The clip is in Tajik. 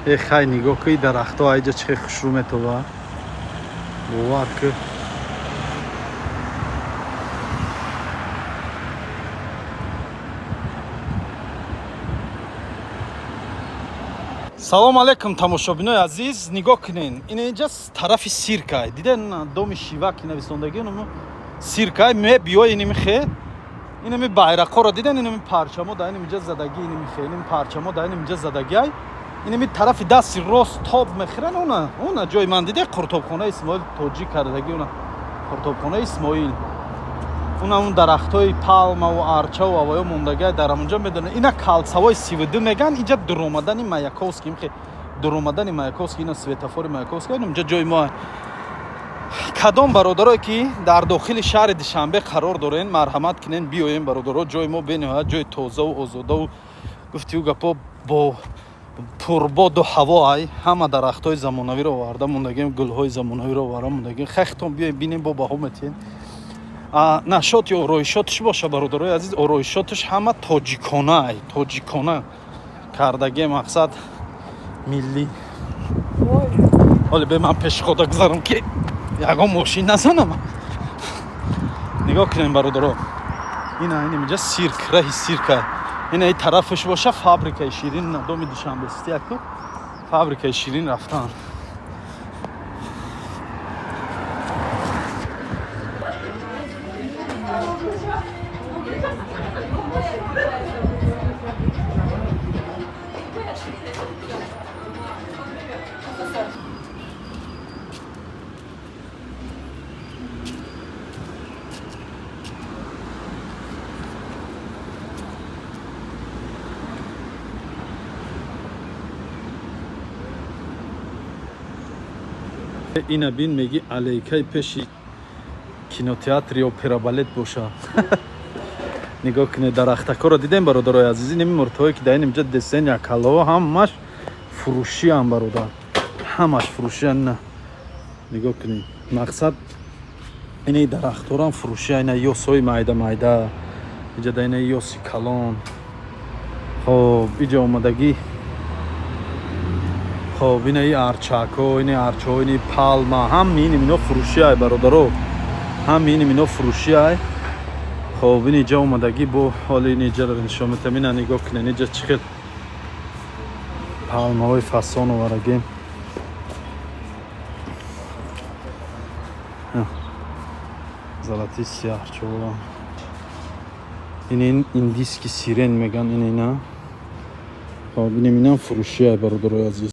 Э, хай, нигоҳ кӯи дарахтҳо, айҷа чӣ хел хушрӯ метова, бовар кӯ. Салом алейкум, тамошобинои азиз. Нигоҳ кунен, ин инҷа тарафи сиркай, диден, доми шиваки нависондагӣ, сиркай. Мебиёй, иними хе, инами байрақҳоро диден, инами парчамо да инамиҷа задагӣ, иними хе, инами парчамо да инамиҷа задагиай. Инами тарафи дасти рост тоб мехӯрен. Уна ҷои ман, диде, қуртобхонаи Исмоил тоҷик кардагӣ, уна қуртобхонаи Исмоил, уна он дарахтҳои палмаву арчаву авоё мондагиай дар ҳамонҷо, медонед. Ина калсавои 32 меган, инҷа дуромадани Маяковский, имхе дуромадани Маяковский, ина светофори Маяковский, инҷа ҷои мо. Кадом бародарое ки дар дохили шаҳри Душанбе қарор дорен, марҳамат кунен, биёем, бародаро. Ҷои мо бениҳоят ҷои тозаву озодаву, гуфтиу гапо, бо пурбоду ҳаво ай. Ҳама дарахтҳои замонавиро оварда мондагим, гулҳои замонавиро оварда мондагим. Хехтон биёем, бинем, бо баҳо метиҳем. Нашоти ороишотиш боша, бародарои азиз, ороишотиш ҳама тоҷикона ай, тоҷикона кардагӣ, мақсад миллӣ. Ҳоле бе ман пеши хода гузарам, ки ягон мошин назанам. Нигоҳ кунем, бародаро, ина инҷа сирк, раҳи сирка. Ина и тарафаш боша фабрикаи ширин, доми Душанбесити яку фабрикаи ширин рафтан. Ина бин, меги алейкаи пеши кинотеатри опера балет боша. Нигоҳ кунед, дарахтакоро дидем, бародарои азиз. Инами муртҳое ки дар ин инҷа десен, якалло, ҳамаш фурӯшиам, бародар, ҳамаш фурӯшиан. На, нигоҳ кунед, мақсад инаи дарахтҳорам фурӯшия. Ина ёсҳои майда майда иҷа, да ина ёси калон. Хоб, иҷа омадагӣ. Хоб, инаи арчакҳо, ини арчаҳо, ини палма, ҳами ин ино фурӯшиай, бародаро, ҳами ин ино фурӯшиай. Хоб, ин иҷа омадагӣ, бо ҳоли ин иҷаро нишон метам. Ина нигоҳ кунед, иҷа чӣ хел палмаҳои фасон оварагем. Золотистый арчаҳо, ин индийский сирень меган, ин ина. Хоб, инам инам фурӯшиай, бародарои азиз.